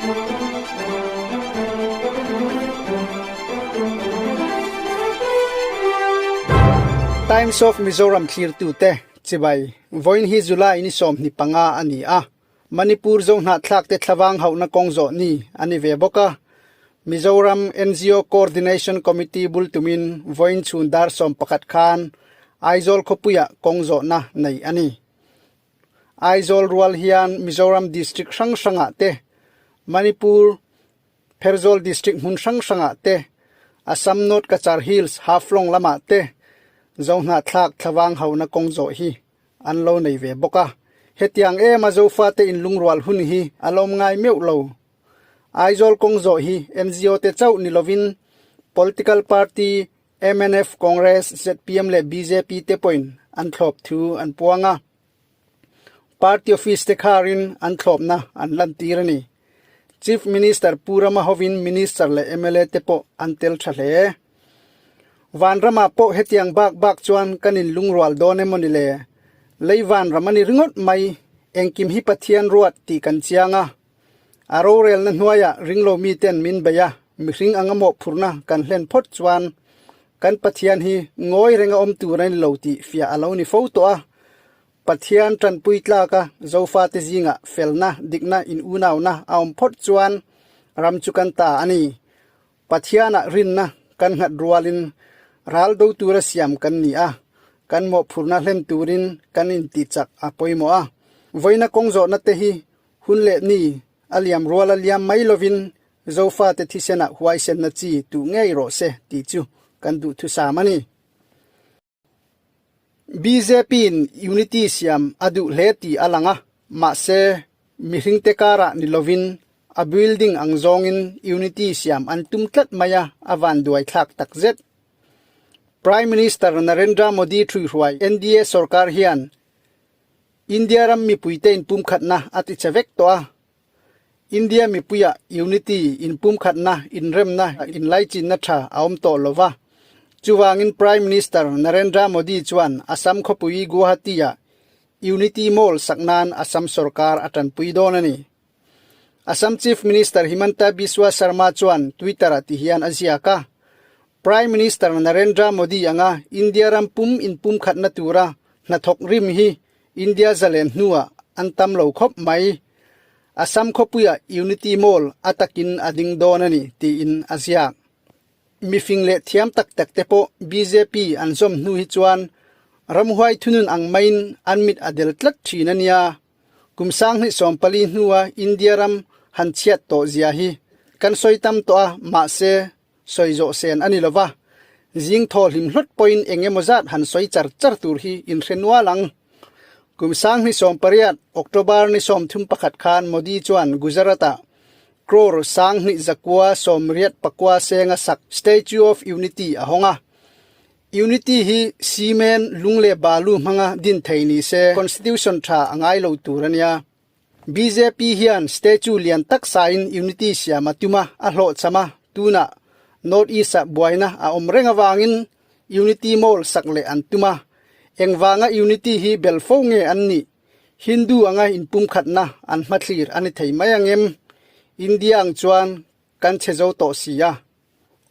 Times of Mizoram thlirtute chibai vawiin hi July ni 25 a ni a, Manipur Zohnahthlak te thlavang hauhna kawng zawh ni a ni ve bawk a. Mizoram NGO Coordination Committee bul tumin vawiin chhun dar 11 khan Aizawl khawpuiah kawng zawhna nei a ni. Aizawl rual hian Mizoram District hrang hrangah te, Manipur Pherzawl District hmun hrang hrangah te, Assam North Cachar Hills Haflong lamah te Zohnahthlak thlavang hauhna kawng zawh hi an lo nei ve bawk a. Hetiang ema Zofate inlungrual hun hi a lawm ngai meuh lo. Aizawl kawng zawh hi NGO te chauh ni lovin Political Party mnf, Congress, zpm leh bjp te pawhin an thlawp thu an puang a. Party office te kharin an thlawpna an lantir a ni. Chief Minister Pu Rama hovin Minister leh mla te pawh an tel tha hle. Vanramah pawh hetiang bak bak chuan kan inlungrual dawn emaw ni le? Lei vanram a ni ringawt mai, engkim hi Pathian ruat tih kan chiang a. A rorelna hnuaiah ringlo miten min bei a, mihring anga mawhphurhna kan hlen phawt chuan kan Pathian hi ngawi renga awm tur a ni lo tih fiah a lo ni fo tawh a. Pathian tanpui tlaka Zofate zingah felna, dikna, in unauna a awm phawt chuan ram chu kan ta a ni. Pathianah rinna kan nghat rualin ral do tura siam kan ni a, kan mawhphurhna hlen turin kan intihchak a pawimawh a. Vawiina kawng zawhna te hi hun leh ni a liam ruala liam mai lovin Zofate thisenah huaisenna chi tuh ngei rawh se tih chu kan duhthusam a ni. BJP-in unity siam a duh hle tih a lang a, mahse, mihringte karah ni lovin a building ang zawngin unity siam an tum tlat mai a, a vanduai thlak takzet. Prime Minister Narendra Modi thuihruai NDA sorkar hian India ram mipuite inpumkhatna a ti che vek tawh a, India mipuia unity, inpumkhatna, inremna, inlaichinna tha a awm tawh lo va. Chuvangin Prime Minister Narendra Modi chuan Assam khawpui Guwahati-ah Unity Mall sak nan Assam sorkar a tanpui dawn a ni. Assam Chief Minister Himanta Biswa Sarma chuan Twitter-ah ti hian a ziak a, Prime Minister Narendra Modi anga India ram pum inpumkhatna tura hnathawk rim hi India zalen hnuah an tam lo khawp mai. Assam khawpuiah Unity Mall a takin a ding dawn a ni, tiin a ziak. Mifing leh thiam tak tak te pawh bjp an zawm hnu hi chuan ramhuai thunun ang maiin an mit a del tlat thin a nia. Kum 2014 hnua India ram han chhiat tawh zia hi kan sawi tam tawh a, mahse sawi zawh sen a ni lo va, zing thaw hlim hlawt pawhin eng emaw zat han sawi char char tur hi inhre nual ang. Kum 2008 October ni 31 khan Modi chuan Gujarat-ah crore 2189 senga sak Statue of Unity a hawng a. Unity hi cement, lung leh balu hmanga din thei ni se Constitution tha a ngai lo tur a nia. Bjp hian statue lian tak sain unity siam a tum a, a hlawhchham a, tunah North East-ah buaina a awm reng avangin Unity Mall sak leh an tum a. Engvanga Unity hi bel fo nge an nih? Hindu anga inpumkhatna an hmathlir a ni thei mai angem? India ang chuan kan chhe zo tawh si a.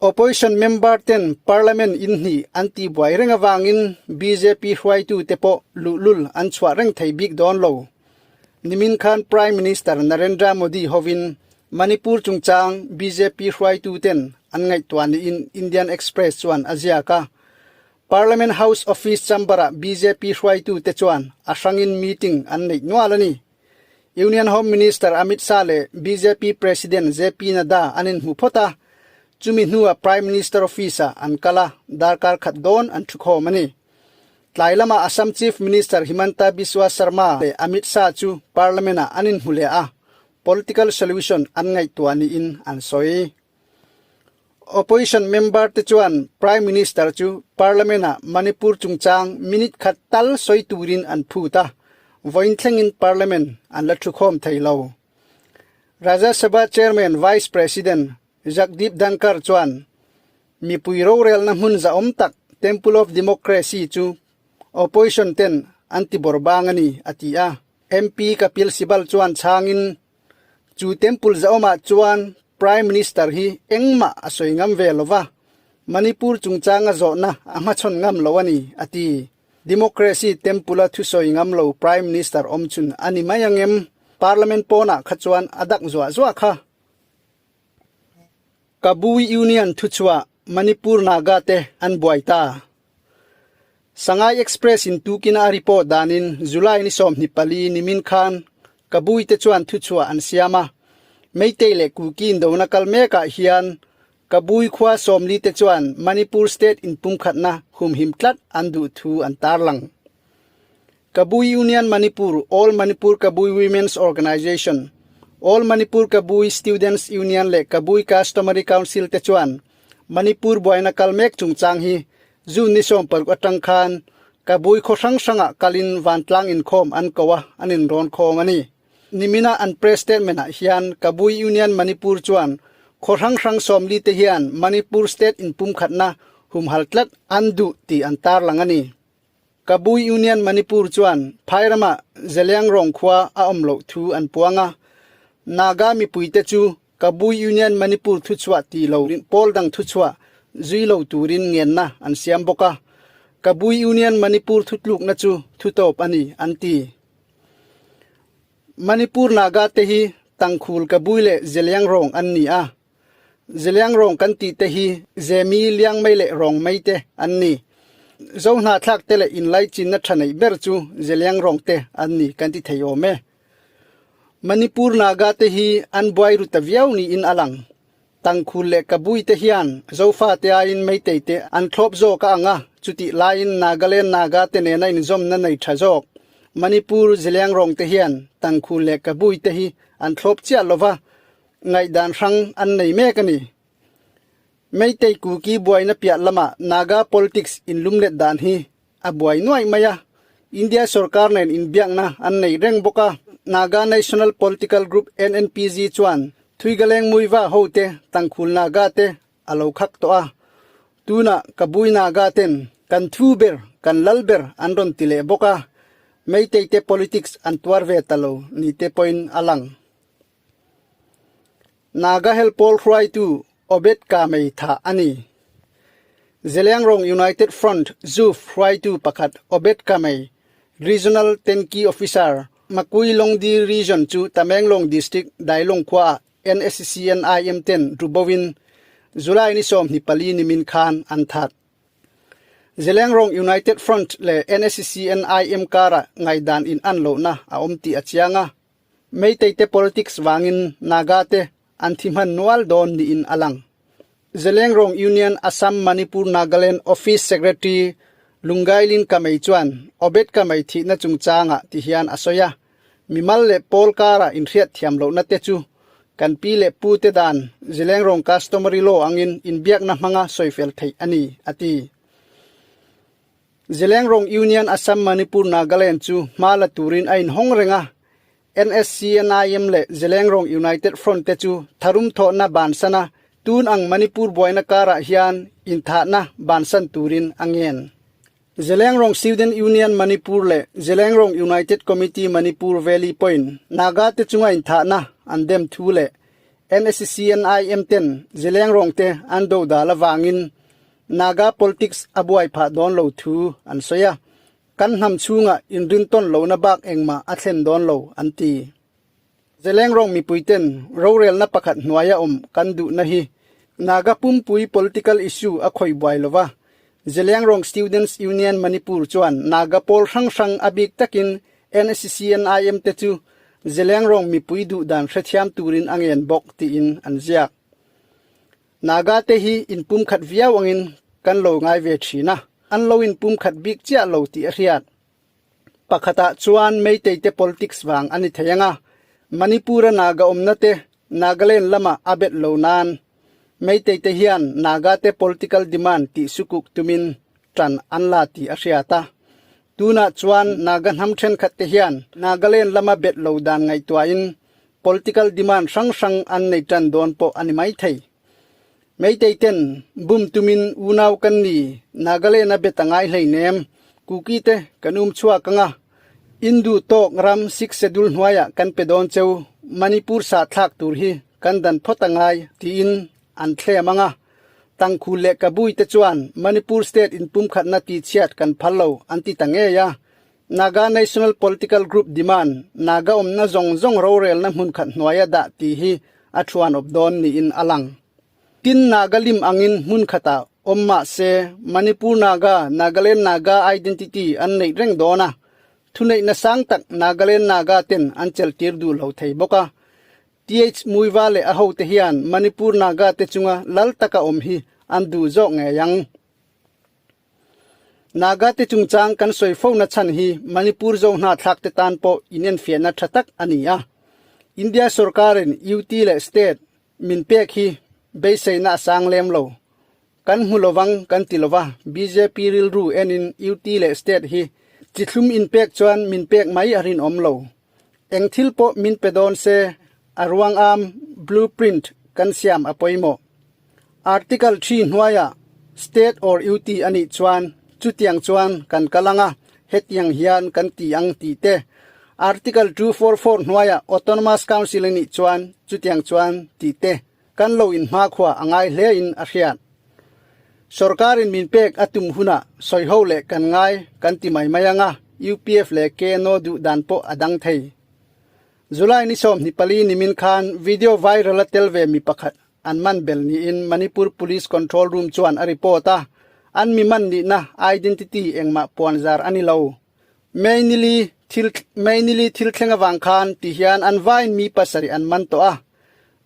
Opposition member ten Parliament in hnih an tihbuai reng avangin bjp hruaitute pawh luhlul an chhuah reng thei bik dawn lo. Nimin khan Prime Minister Narendra Modi hovin Manipur chungchang bjp hruaituten an ngaihtuah niin Indian Express chuan a ziak a. Parliament House Office Chamber-ah bjp hruaitute chuan a hrangin meeting an neih nual a ni. Union Home Minister Amit Shah leh bjp President JP Nadda an inhmu phawt a, chumi hnuah Prime Minister Office-ah an kal a, darkar khat dawn an thukhawm a ni. Tlai lamah Assam Chief Minister Himanta Biswa Sarma leh Amit Shah chu Parliament-ah an inhmu leh a, political solution an ngaihtuah niin an sawi. Opposition member te chuan Prime Minister chu Parliament-ah Manipur chungchang minute khat tal sawi turin an phut a, vawiin thlengin Parliament an la thukhawm thei lo. Rajya Sabha Chairman Vice President Jagdeep Dhankhar chuan mipui rorelna hmun zahawm tak Temple of Democracy chu opposition ten an ti bawr bang a ni, a ti a. MP Kapil Sibal chuan chhangin. Chu temple zahawmah chuan Prime Minister hi engmah a sawi ngam ve lo va, Manipur chungchanga zawhna a hmachhawn ngam lo a ni, a ti. Democracy temple-a thusawi ngam lo Prime Minister awm chun a ni mai ang em? Parliament pawnah kha chuan a dak zuah zuah kha. Kabui Union thuchhuah Manipur Naga te an buai ta. Sangai Express in tukin a report danin July ni 24 nimin khan Kabui te chuan thuchhuah an siam a. Meitei leh Kuki indona kal mekah hian Kabui khua 40 te chuan Manipur state inpumkhatna humhim tlat an duh thu an tarlang. Kabui Union Manipur, All Manipur Kabui Women's Organization, All Manipur Kabui Students Union leh Kabui Customary Council te chuan Manipur buaina kal mek chungchang hi June ni 16 atang khan Kabui khaw hrang hrangah kalin vantlang inkhawm an ko a, an inrawn khawm a ni. Nimina an press statement ah hian Kabui Union Manipur chuan khaw hrang hrang 40 te hian Manipur state inpumkhatna humhal tlat an duh tih an tarlang a ni. Kabui Union Manipur chuan phai ramah Zeliangrong khua a awm loh thu an puang a, Naga mipuite chu Kabui Union Manipur thuchhuah ti lo pawl dang thuchhuah zui lo turin ngenna an siam bawk a, Kabui Union Manipur thutlukna chu thutawp a ni, an ti. Manipur Naga te hi Tangkhul Kabui leh Zeliangrong an ni a, Zeliangrong kan tih te hi Zemi, Liangmei leh Rongmei te an ni. Zohnahthlak te leh inlaichinna tha neih ber chu Zeliangrong te an ni kan ti thei awm e. Manipur Naga te hi an buai ru ta viau niin a lang. Tangkhul leh Kabui te hian Zofa te aiin Meitei te an thlawp zawk a ang a, chutih laiin Nagaland Naga te nena inzawmna nei tha zawk Manipur Zeliangrong te hian Tangkhul leh Kabui te hi an thlawp chiah lova, Ngaihdan hrang an nei mek a ni. Meitei Kuki buaina piah lamah Naga politics inlumlet dan hi a buai nuaih mai a. India sorkar nen inbiakna an nei reng bawk a. Naga National Political Group, NNPG, chuan Thuigaleng Muiva hote Tangkhul Naga te a lo khak tawh a. Tunah Kabui Naga ten kan thu ber, kan lal ber an rawn ti leh bawk a. Meitei te politics an tuar ve ta lo ni te pawhin a lang. Naga hel pawl hruaitu Obed Kamei thah a ni. Zeliangrong United Front, ZUF, hruaitu pakhat Obed Kamei, Regional Tenki Officer, Makui Longdi Region chu Tamenglong District Dailong khuaah NSCN-IM ten rubovin July ni 24 nimin khan an that. Zelengrong United Front leh NSCN-IM karah ngaihdan in an lohna a awm tih a chiang a. Meitei te politics vangin Naga te an thi hman nual dawn niin a lang. Zelengrong Union Assam Manipur Nagaland Office Secretary Lungailin Kamei chuan Obed Kamei thihna chungchangah ti hian a sawi a, Mimal leh pawl karah inhriat thiam lohna te chu kan pi leh pu te dan Zelengrong Customary Law angin inbiakna hmanga sawifel theih a ni, a ti. Zelengrong Union Assam Manipur Nagaland chu hma la turin a inhawng reng a, NSCNIM leh Zelengrong United Front te chu tharum thawhna bansan a, tun ang Manipur buaina karah hian inthahna bansan turin a ngen. Zelengrong Student Union Manipur leh Zelengrong United Committee Manipur Valley pawhin Naga te chunga inthahna an dem thu leh NSCNIM ten Zelengrong te an dodal avangin Naga politics a buai phah dawn lo thu an sawi a, kan hnam chhungah inrintawn lohna bak engmah a thlen dawn lo an ti. Zelengrong mipuiten rorelna pakhat hnuaia awm kan duhna hi Naga pumpui political issue a khawih buai lo va, Zelengrong Students Union Manipur chuan Naga pawl hrang hrang a bik takin NSCNIM te chu Zelengrong mipui duhdan hrethiam turin a ngen bawk tiin an ziak. Naga te hi inpumkhat viau angin kan lo ngai ve thin a, an lo inpumkhat bik chiah lo tih a hriat. Pakhatah chuan Meitei te politics vang a ni thei ang a, Manipur-a Naga awmna te Nagaland lamah a bet lo nan Meitei te hian Naga te political demand tih sukuk tumin tan an la tih a hriat a. Tunah chuan Naga hnam thenkhat te hian Nagaland lama bet lo dan ngaihtuahin Political demand hrang hrang an nei tan dawn pawh a ni mai thei. Meitei ten bum tumin unau kan ni, Nagaland a bet a ngai hleinem, Kuki te kan um chhuak ang a, Indu tawk ram Sixth Schedule hnuaiah kan pe dawn cheu Manipur sah thlak tur hi kan dan phawt a ngai tiin an thlem ang a. Tangkhul leh Kabui te chuan Manipur state inpumkhatna tihchhiat kan phal lo an ti ta ngei a. Naga National Political Group demand, Naga awmna zawng zawng rorelna hmun khat hnuaia dah tih hi a thuan awp dawn niin a lang. Tin Naga lim angin hmun khatah awm mah se Manipur Naga, Nagaland Naga identity an neih reng dawn a, thuneihna sang tak Nagaland Naga ten an chelhtir duh lo thei bawk a. TH Muiva leh a hote hian Manipur Naga te chunga lal taka awm hi an duh zawk ngei ang. Naga te chungchang kan sawi fo na chhan hi Manipur zo hnathlak te tan pawh inenfiahna tha tak a ni a. India sorkarin UT leh state min pek hi beiseina a sang lem lo. Kan hmu lovang kan ti lova, bjp rilru enin UT leh state hi chithlum inpek chuan min pek mai a rinawm lo. Eng thil pawh min pe dawn se a ruang am, blue print, kan siam a pawimawh. Article thi hnuaiah state or UT a nih chuan chutiang chuan kan kal ang a, hetiang hian kan ti ang tih te. Article 244 hnuaiah Autonomous Council a nih chuan chutiang chuan tih te kan lo inhmakhua a ngai hle in a hriat. Sorkarin min pek a tum hunah sawiho leh kan ngai kan ti mai mai ang a, UPF leh KNO duh dan pawh a dang thei. July ni 24 nimin khan video viral a tel ve mi pakhat an man bel niin Manipur Police Control Room chuan a report a, an mi man nihna identity engmah puanzar a ni lo. May nili thil May nili thil thleng avang khan ti hian an vain mi pasarih an man tawh a.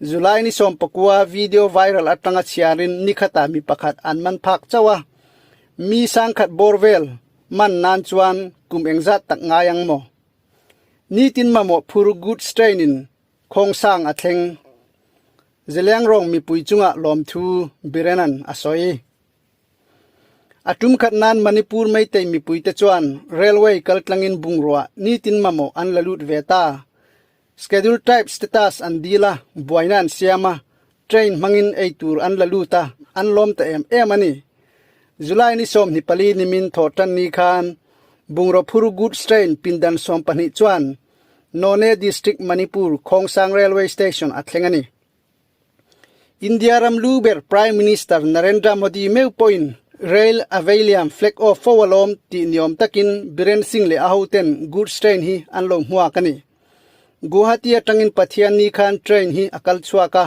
July ni 19 video viral atanga chhiarin nikhatah mi pakhat an man phak chauh a. Mi sangkhat bawr vel man nan chuan kum engzat tak ngai ang maw? Nitin mamawh phur goods train in Khawngsang a thleng. Zeliangrong mipui chungah lawmthu Birenan a sawi. A tum khat nan Manipur Meitei mipuite chuan railway kaltlangin bungrua nitin mamawh an la lut ve ta. Schedule Tribe status an dil a, buaina an siam a, train hmangin ei tur an la lut a, an lawm ta em em a ni. July ni 24 nimin thawhtan ni khan bungraw phur goods train pindan 12 chuan None District Manipur Khongsang Railway Station a thleng a ni. India ram lu ber Prime Minister Narendra Modi meuh pawhin Rail a vei liam flag off fo alawm tih niawm takin Biren Singh leh a hoten goods train hi an lo hmuak a ni. Guwahati atangin Pathianni khan train hi a kal chhuak a,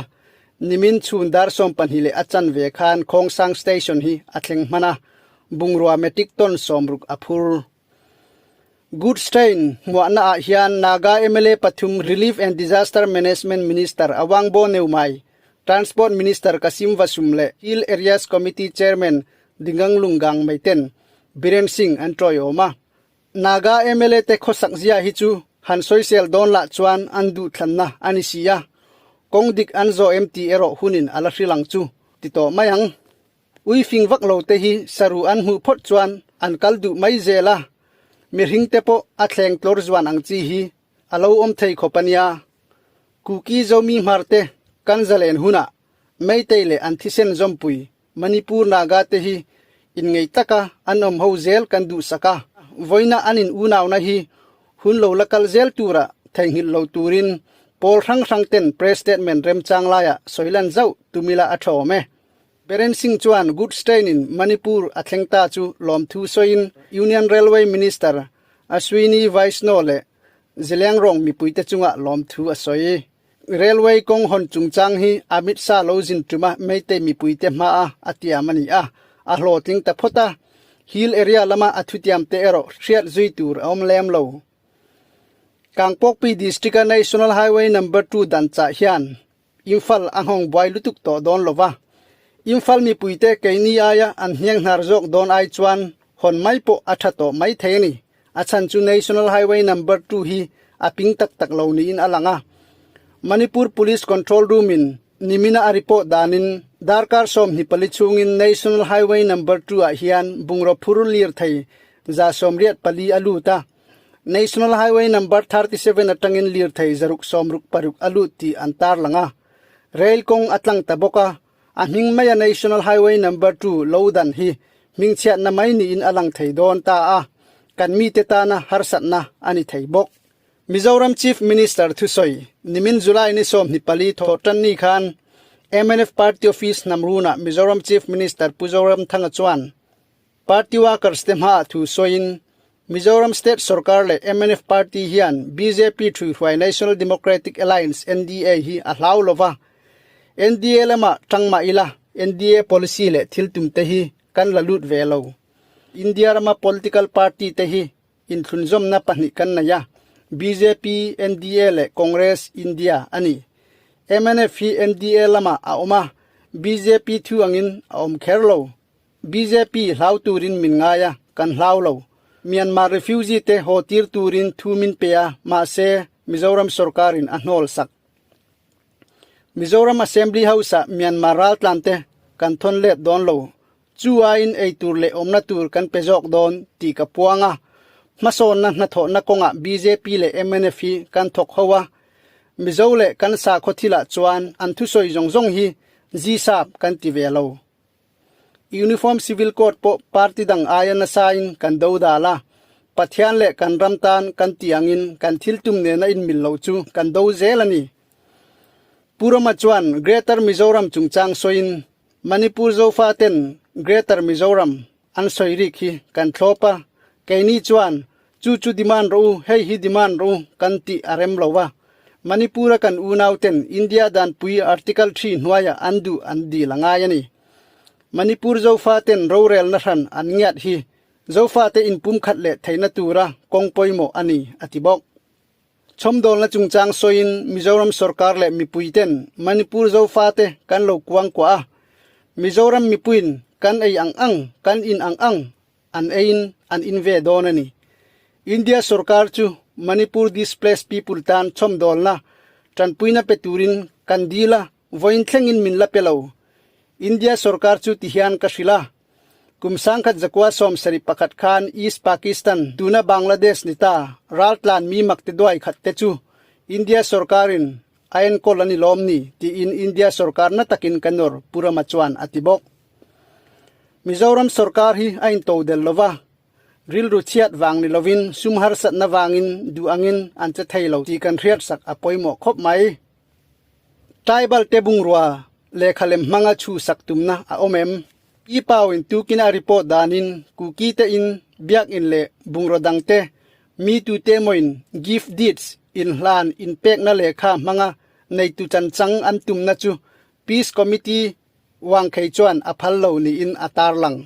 nimin chhun dar 12 leh a chanve khan Khongsang Station hi a thleng hman a, bungrua metric ton 60 a phur. Goods train hmuahna ah hian Naga mla pathum Relief and Disaster Management Minister Awangbo Neumai, Transport Minister Kasim Vasum leh Hill Areas Committee Chairman Dinganglung Gangmei ten Biren Singh an tawiawm a. Naga mla te khawsak zia hi chu han sawisel dawn lah chuan an duhthlanna a ni si a, kawng dik an zawh em tih erawh hunin a la hrilang chu ti tawh mai ang. Ui fing vak lo te hi saru an hmuh phawt chuan an kal duh mai zel a, mihring te pawh a thleng tlawr zuan ang chi hi a lo awm thei khawp a nia. Kuki Zomi hmar te kan zalen hunah Meitei leh an thisen zawmpui Manipur Naga te hi inngei taka an awm ho zel kan duhsak a, vawiina an in unauna hi hun lo la kal zel tura theihnghilh lo turin pawl hrang hrang ten press statement remchang laiah sawilan zauh tumila a tha awm e. Biren Singh chuan goods train in Manipur a thleng ta chu lawmthu sawiin Union Railway Minister Ashwini Vaishnaw leh Zeliangrong mipuite chunga lawmthu a sawi. Railway kawng hawn chungchang hi Amit Shah lo zin tuma Meitei mipuite hmaa a tiam a ni a, a hlawhtling ta phawt a, hill area lama a thutiamte erawh hriat zui tur a awm lem lo. Kangpokpi District-a National Highway Number 2 dan chah hian Imphal a nghawng buai lutuk tawh dawn lo va, Imphal mipuite keini aia an hniang hnar zawk dawn ai chuan hawn mai pawh a tha tawh mai thei a ni. A chhan chu National Highway Number 2 hi a ping tak tak lo niin a lang a. Manipur Police Control Room in nimina a report danin darkar 24 chhungin National Highway Number 2 ah hian bungraw phur lirthei 184 a lut a. National Highway Number 37 atangin lirthei 166 a lut tih an tarlang a, rail kawng a tlang ta bawk a, a hming maia National Highway Number 2 lo dan hi hmingchhiatna mai niin a lang thei dawn ta a, kan mite tana harsatna a ni thei bawk. Mizoram Chief Minister thusawi, nimin July ni 24 thawhtanni khan mnf Party Office hnamrunah Mizoram Chief Minister Pu Zoramthanga chuan Party workers te hmaah thu sawiin Mizoram State sorkar leh mnf Party hian bjp thuihruai National Democratic Alliance, NDA, hi a hlau lo va. NDA lamah tang mah ila NDA policy leh thil tum te hi kan la lut ve lo. India rama political party te hi inthlunzawmna pahnih kan nei a, bjp, NDA leh Congress, India, a ni. Mnf hi NDA lamah a awm a, bjp thu angin a awm kher lo. Bjp hlau turin min ngai a, kan hlau lo. Myanmar refugee te haw tir turin thu min pe a, mahse Mizoram sorkarin a hnawl sak. Mizoram Assembly House-ah Myanmar raltlan te kan thawn let dawn lo. Chu aiin ei tur leh awmna tur kan pe zawk dawn tih ka puang a. Hmasawnna hnathawhna kawngah bjp leh mnf hi kan thawk ho a. Mizo leh kan sakhaw thilah chuan an thusawi zawng zawng hi zisap kan ti ve lo. Uniform Civil Code pawh party dang aia nasain kan do dal a, Pathian leh kan ram tan kan tih angin kan thil tum nena inmil loh chu kan do zel a ni. Pu Rama chuan Greater Mizoram chungchang sawiin Manipur Zofa ten Greater Mizoram an sawi rik hi kan thlawp a, keini chuan chu chu demand rawh u, hei hi demand rawh u kan tih a rem lo va. Manipur-a kan unau ten India danpui Article xii hnuaiah an duh an dil a ngai a ni. Manipur Zofa ten rorelna hran an ngiat hi Zofate inpumkhat leh theihna tura kawng pawimawh a ni, a ti bawk. Chhawmdawlna chungchang sawiin Mizoram sorkar leh mipuiten Manipur Zofate kan lo kuangkuah a, Mizoram mipuiin kan ei ang ang, kan in ang ang an eiin an in ve dawn a ni. India sorkar chu Manipur displaced people tan chhawmdawlna tanpuina pe turin kan dil a, vawiin thlengin min la pe lo. India sorkar chu tihian ka hrilh a, Kum 1971 khan East Pakistan, tuna Bangladesh ni ta, raltlan mi mak te duai khat te chu India sorkarin a enkawl a ni lawm ni tiin India sorkar na takin ka nawr, Pu Rama chuan a ti bawk. Mizoram sorkar hi a intodel lova, rilru chhiat vang ni lovin sum harsatna vangin duh angin an che thei lo tih kan hriatsak a pawimawh khawp mai. Tribal te bungrua lehkha lem hmanga chhu sak tumna a awm em? Pi Pau in tukin a report danin Kuki te in biakin leh bungraw dang te mi tu te maw-in gift deeds in hlan in pekna lehkha hmanga neitu chanchang an tumna chu Peace Committee Wangkhei chuan a phal lo niin a tarlang.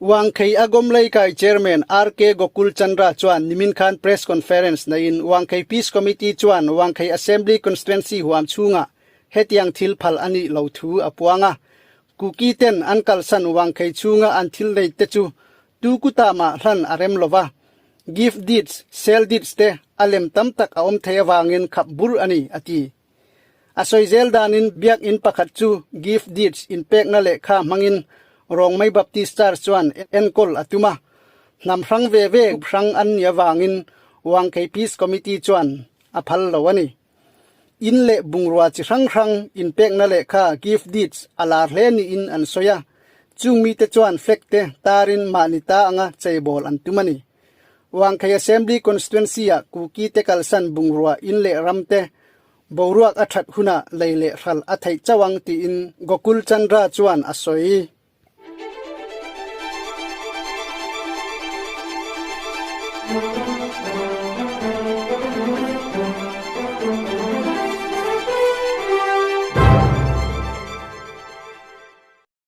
Wangkhei a Gomleikai Chairman RK Gokul Chandra chuan nimin khan press conference neiin Wangkhei Peace Committee chuan Wangkhei Assembly Constituency huam chhungah hetiang thil phal a nih lo thu a puang a. Kuki ten an kalsan Wangkhei chhunga an thil nei te chu tu kuta mah hlan a rem lova, gift deeds, sale deeds te a lem tam tak a awm thei avangin khap bur a ni, a ti. A sawi zel danin biakinn pakhat chu gift deeds inpekna lehkha hmangin Rongmei Baptist Church chuan enkawl a tum a. Hnam hrang ve ve hrang an nih avangin Wangkhei Peace Committee chuan a phal lo a ni. In leh bungrua chi hrang hrang inpekna lehkha gift deeds a lar hle niin an sawi a, chung mite chuan flag te tarin mahni ta anga cheibawl an tum a ni. Wangkhei Assembly Constituency-ah Kuki te kalsan bungrua in leh ram te boruak a that hunah lei leh hral a theih chauh ang tiin Gokul Chandra chuan a sawi.